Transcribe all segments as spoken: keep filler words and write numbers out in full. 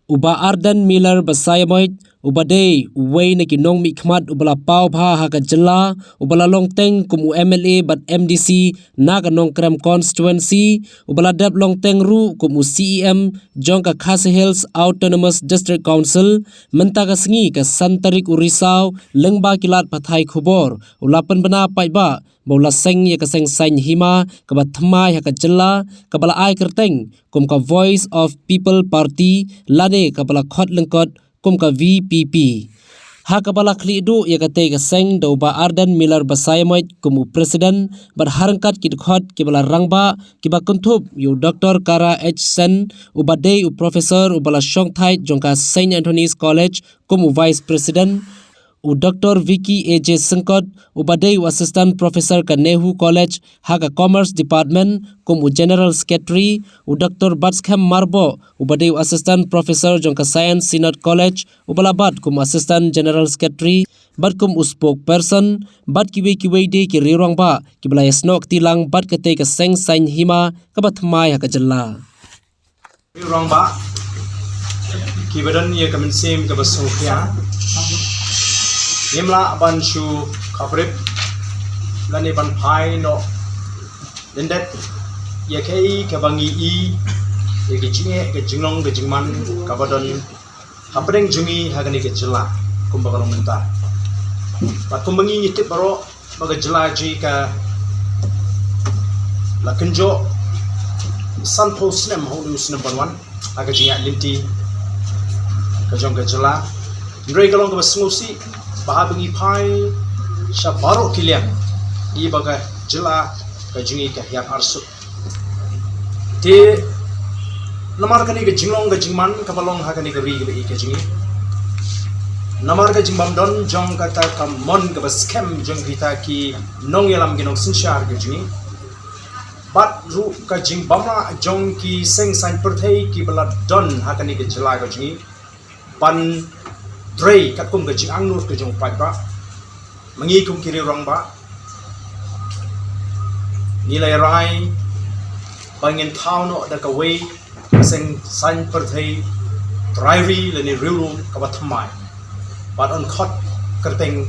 U Bah Ardent Miller Basaiawmoit, uba dei uwei na ki nongmihkhmat uba la paw bha ha ka jylla, uba la long teng kum u M L A bad M D C na ka Nongkrem constituency, uba la dep long teng ruh kum u C E M jong ka Khasi Hills Autonomous District Council, mynta ka sngi ka san tarik u Risaw, lyngba ki lad pathai khubor, u la pynbna paidbah ba u la seng ïa ka seng saiñ hima kaba thymmai ha ka jylla, kaba la ai kyrteng kum ka Voice of People Party lane kaba la khot lyngkot kum ka V P P. Ha kaba la khlieh duh ïa katei ka seng da u Bah Ardent Miller Basaiawmoit kum u president, bad ha ryngkat ki dkhot kiba la rangbah, kiba kynthup ïa u Doctor Kara H Sen, uba dei u professor uba la shongthait jong ka Saint Anthony's College kum u vice president, u Doctor Vicky A J Syngkot, uba dei u assistant professor ka NEHU College ha ka Commerce Department kum u general secretary, u Doctor Batskhem Myrboh, uba dei u assistant professor jong ka Science Synod College, uba la bat kum assistant general secretary bad kum u spokesperson, bad kiwei kiwei de ki riew rangbah kiba la ïasnoh kti lang bad katei ka seng saiñ hima kaba thymmai ha ka jylla. Riew rangbah kiba don ïa ka mynsiem kaba sngewkhia, ngim lah ban shu khaprip lane ban phai noh lyndet ïa kaei kaba ngi i, ïa ka jingeh, ka jinglong, ka jingman kaba don hapdeng jong ngi ha kane ka jylla kumba ka long mynta. Bad kumba ngi ngi tip baroh ba ka jylla jong ngi ka la kynjoh sanphew snem ha une u snem ban wan ha ka jingïaid lynti ka jong ka jylla. Hynrei ka long kaba sngewsih ba haba ngi phai sha baroh ki liang, ngi ba ka jylla ka jong ngi ka hiar arsut. Te namar kane ka jinglong ka jingman kaba long ha kane ka ri kaba ïeit ka jong ngi, namar ka jingbym don jong kata ka mon kaba skhem jong kita ki nongïalam, ki nongsynshar ka jong ngi, bad ruh ka jingbymlah jong ki seng saiñ pyrthei kiba la don ha kane ka jylla ka jong ngi ban trei katkum ka jingangnud ka jong u paidbah, ma ngi kum ki riew rangbah ngi la rai ba ngin thaw noh da kawei ka seng saiñ pyrthei trai ri lane riewlum kaba thymmai, bad yn khot kyrteng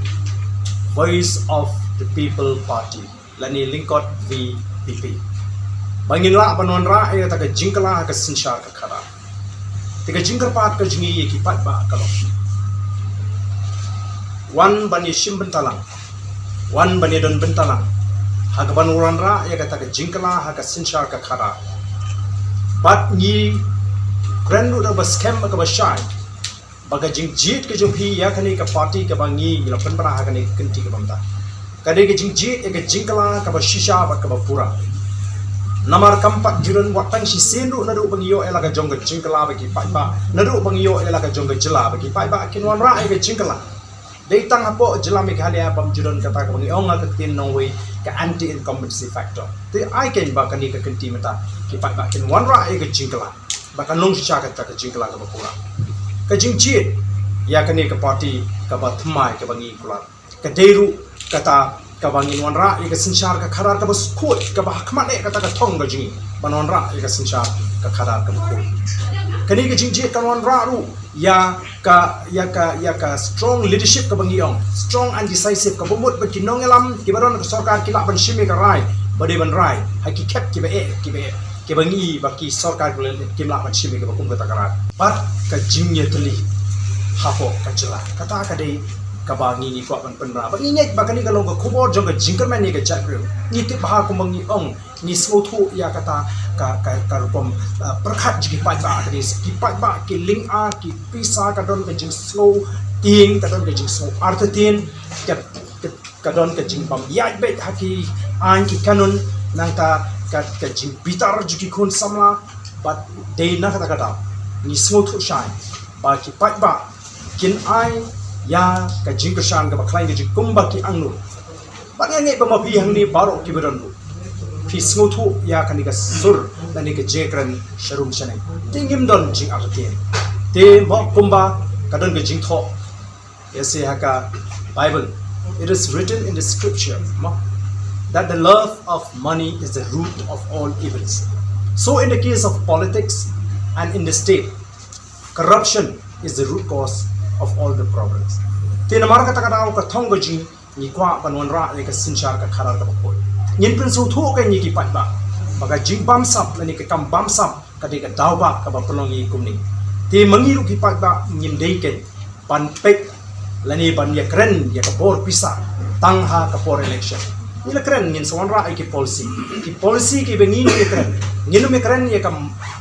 Voice of the People Party lane lyngkot V P P, ba ngin lah ban wanrah ïa kata ka jingkylla ha ka synshar ka khadar. Te ka jingkyrpad ka jong ngi ïa ki paidbah ka long, wan ban ïashim bynta lang, wan ban ïadon bynta lang ha kaban wanrah ïa kata ka jingkylla ha ka synshar ka khadar. Bad ngi kren ruh da kaba skhem, kaba shai, ba ka jingjied ka jong phi ïa kane ka party kaba ngi ngi la pynbna ha kane ka kynti kaba mynta, ka dei ka jingjied ïa ka jingkylla kaba shisha bad kaba pura. Namar kam pat ju don wat tang shisien ruh naduh ba ngi ïoh ïa la ka jong ka jingkylla ba ki paidbah, naduh ba ngi ïoh ïa la ka jong ka jylla ba ki paidbah kin wanrah ïa ka jingkylla. Dei tang hapoh jylla Meghalaya bym ju don kata kaba ngi ong ha ka ktien nongwei ka anti incumbency factor. Te ai keiñ ba kane ka kynti mynta ki paidbah kin wanrah ïa ka jingkylla ba kan long shisha kata ka jingkylla kaba pura. Ka jingjied ïa kane ka party kaba thymmai kaba ngi kular, ka dei ruh kata kaba ngin wanrah ïa ka synshar ka khadar kaba skut, kaba hakhmat eh kata ka thong ka jong ngi ban wanrah ïa ka synshar ka khadar kaba kut. Kane ka jingjied kan wanrah ruh ïa ka, ïa ka, ïa ka strong leadership kaba ngi ong, strong and decisive, kaba mut ba ki nongïalam kiba don ka sorkar ki lah ban shim ïa ka rai ba dei ban rai ha ki khep kiba eh, kiba eh, kiba ngi ba ki sorkar ki lah ban shim ïa kaba kum kata ka rai. Bad ka jingïatylli hapoh ka jylla, kata ka dei kaba ngi ngi kwah ban pynbna. Bad ngi ngeit ba kane ka long ka khubor jong ka jingkyrmen ïa ka jaitbynriew. Ngi tip bha kumba ngi ong, ngi sngewthuh ïa kata ka, ka, ka rukom, uh, pyrkhat jong ki paidbah, ka dei ki paidbah ki lynga, ki pisa, ka don ka jingsngew tieng, ka don ka jingsngew artatien, ka, ka, ka don ka jingbym ïaid beit ha ki aiñ ki kanun, nangta ka, ka jingbitar jong ki khun samla. Bad dei na kata ka daw ngi sngewthuh shai ba ki paidbah kin ai ïa ka jingkyrshan kaba khlaiñ ka jong ngi kumba ki angnud. Bad nga ngeit ba ma phi hangne baroh kiba don ruh phi sngewthuh ïa kane ka sur lane ka jingkren sharum shaneng. Te ngim don jingartatien. Te mo kumba ka don ka jingthoh, ïa se ha ka Bible, it is written in the scripture, mo, that the love of money is the root of all evils. So in the case of politics and in the state, Corruption is the root cause of all the problems. Te namar kata ka daw ka thong ka jing ngi kwah ban wanrah ïa ka synshar ka khadar kaba khuid. Ngin pynsngewthuh ka ngi ki paidbah ba ka jingbamsap lane ka kam bamsap ka dei ka daw ba kaba pynlong ïa kumne. Te ma ngi ruh ki paidbah ngin dei ken ban peit lane ban ïakren ïa ka bor pisa tang ha ka por election. Ngi la kren ngin sa wanrah ïa ki policy, ki policy kiba ngi ïakren. Ngin ym ïakren ïa ka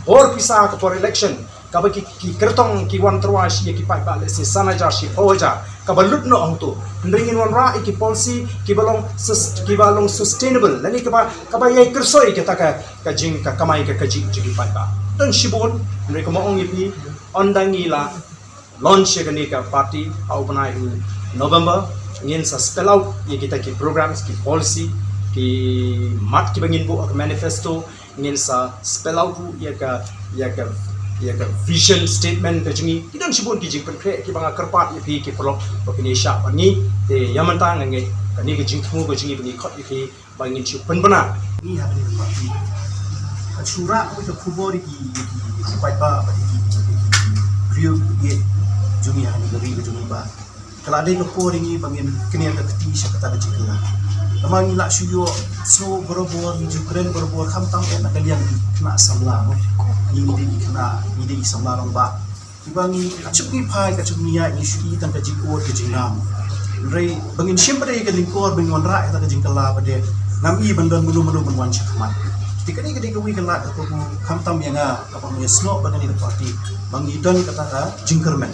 bor pisa ha ka por election kaba ki, ki kyrtong ki wan tyrwa shi ïa ki paidbah lehse san hajar shi phew hajar kaba lut noh hangto. Hynrei ngin wanrah ïa ki policy kiba long sus-, kiba long sustainable lane kaba, kaba ïai kyrsoi kata ka, ka jing ka kamai ka kajih jong ki paidbah. Don shibun, hynrei kumba ong ïa phi, ynda ngi la launch ïa kane ka party ha u bnai u November, ngin sa spell out ïa kita ki programs, ki policy, ki mat kiba ngin buh ha ka manifesto, ngin sa spell out ruh ïa ka, ïa ka, ïa ka vision statement ka jong ngi. Ki don shibun ki jingpynkhreh kiba nga kyrpad ïa phi ki paralok ba phin ïa shah bad ngi. Te ïa mynta nga ngeit kane ka jingthmu ka jong ngi ba ngi khot ïa phi ba ngin shu pynbna. Ngi ha kane ka party ka shu rah kawei ka khubor ïa ki, ïa ki, ïa ki paidbah bad ïa ki, ïa ki briew ïa jong ngi ha kane ka ri ka jong ngi ba ka la dei ka por ïa ngi ba ngin knieh ka kti sha kata ka jingkylla. Namar ngi la shu ïohsngew barabor, ngi ju kren barabor, khamtam eh na ka liang ki khynnah samla, no. Ngi dei ki khynnah, ngi dei ki samla rangbah. Kiba ngi, ka juh ngi phai, ka juh ngi ïaid, ngi shu i tang ka jingud ka jingnam. Hynrei ba ngin shim pat ïa ka lyngkor ba ngin wanrah ïa kata ka jingkylla pat, ngam i ban don mano mano ban wan shakhmat. Te kane ka dei kawei ka lad ka kabu, khamtam ïa nga kaba nga ïohsngew ba kane ka party ba ngi don kata ka jingkyrmen.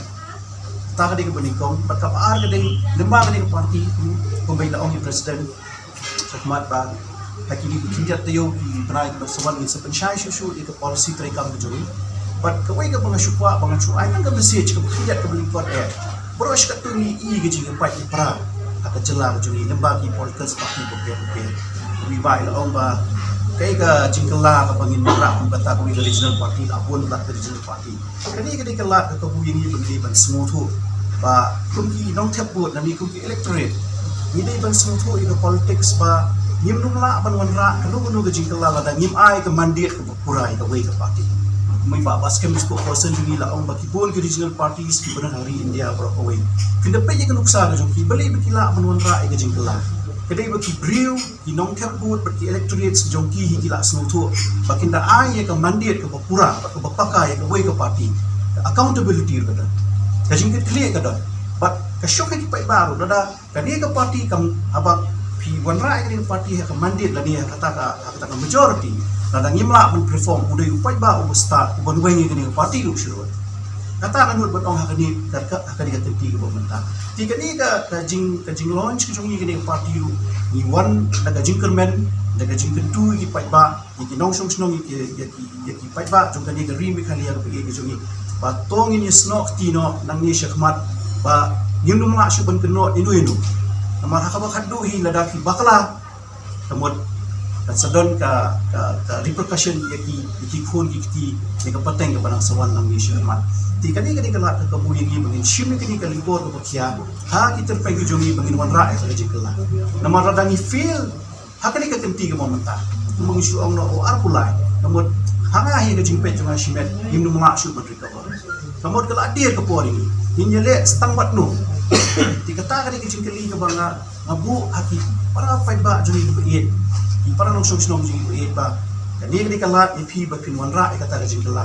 Kata ka dei kaba nyngkong, bad kaba ar ka dei lyngba kane ka party, kumba i la ong i president shakhmat ba ha kine ki khyndiat taïew ki bnai kiba sa wan ngin sa pynshai shuh shuh ïa ka policy treikam ka jong ngi. Bad kawei kaba nga shu kwah ba ngan shu ai tang ka message kaba khyndiat kaba lyngkot eh. Baroh shi katto ngi i ka jingïapait ïapra ha ka jylla ka jong ngi lyngba ki political party bapher bapher. Kumba i la ong ba kaei ka jingkylla kaba ngin wanrah kumba kata kawei ka regional party, la bun lad ka regional party. Kane ka dei ka lad ka kabu ïa ngi ba ngi dei ban sngewthuh ba kum ki nongthep vote lane kum ki electorate, ngi dei ban sngewthuh ïa ka politics ba ngim nym lah ban wanrah kano kano ka jingkylla lada ngim ai ka mandate kaba pura ïa kawei ka party. Kumba i Bah Baskem, spokesperson jong ngi, la ong ba ki bun ki regional parties kiba don ha ri India baroh kawei, phin da peit ïa ka nuksa ka jong ki, balei ba ki lah ban wanrah ïa ka jingkylla. Ka dei ba ki briew, ki nongthep vote bad ki electorates jong ki hi ki la sngewthuh ba kin da ai ïa ka mandate kaba pura bad kaba paka ïa kawei ka party. Ka accountability ruh ka don, ka jingkitkhlieh ka don. Bad ka shong ha ki paidbah ruh, lada kane ka party kam, haba phi wanrah ïa kane ka party ha ka mandate lane ha kata ka, ha kata ka majority, lada ngim lah ban perform, u dei u paidbah uba stad uban weng ïa kane ka party ruh shuh. Kata ka nud ban ong ha kane ka, ka, ha kane ka kynti kaba mynta. Te kane ka, ka jing, ka jinglaunch ka jong ngi kane ka party ruh, ngi wan da ka jingkyrmen, da ka jingkyntu ïa ki paidbah, ïa ki nongshong shnong, ïa ki, ïa ki, ïa ki paidbah jong kane ka ri Meghalaya kaba ïeit ka jong ngi. Ba to ngin ïasnoh kti noh nangne shakhmat ba ngin nym lah shuh ban kynnoh ino ino. Namar ha kaba khatduh hi lada phi bakla, ka mut kan sa don ka, ka, ka repercussion ïa ki, ïa ki khun ki kti, ïa ka pateng kaba nang sa wan nangne shakhmat. Te kane, kane ka lad ka kabu ïa ngi ba ngin shim ïa kane ka lyngkor kaba khia ha ki tyrpeng ki jong ngi ba ngin wanrah ïa ka jingkylla. Namar lada ngi fail ha kane ka kynti kaba mynta, kumba ngi shu ong noh, u ar pulai, ka mut ha nga hi ka jingpeit jong nga shimet, ngim nym lah shuh ban recover. Ka mut ka la dier ka por ïa ngi, ngin ïaleh sa tang wat no. Te kata ka dei ka jingkylli kaba nga, nga buh ha ki para paidbah jong ngi kiba ïeit, ki para nongshong shnong jong ngi kiba ïeit ba kane ka dei ka lad ïa phi ba phin wanrah ïa kata ka jingkylla.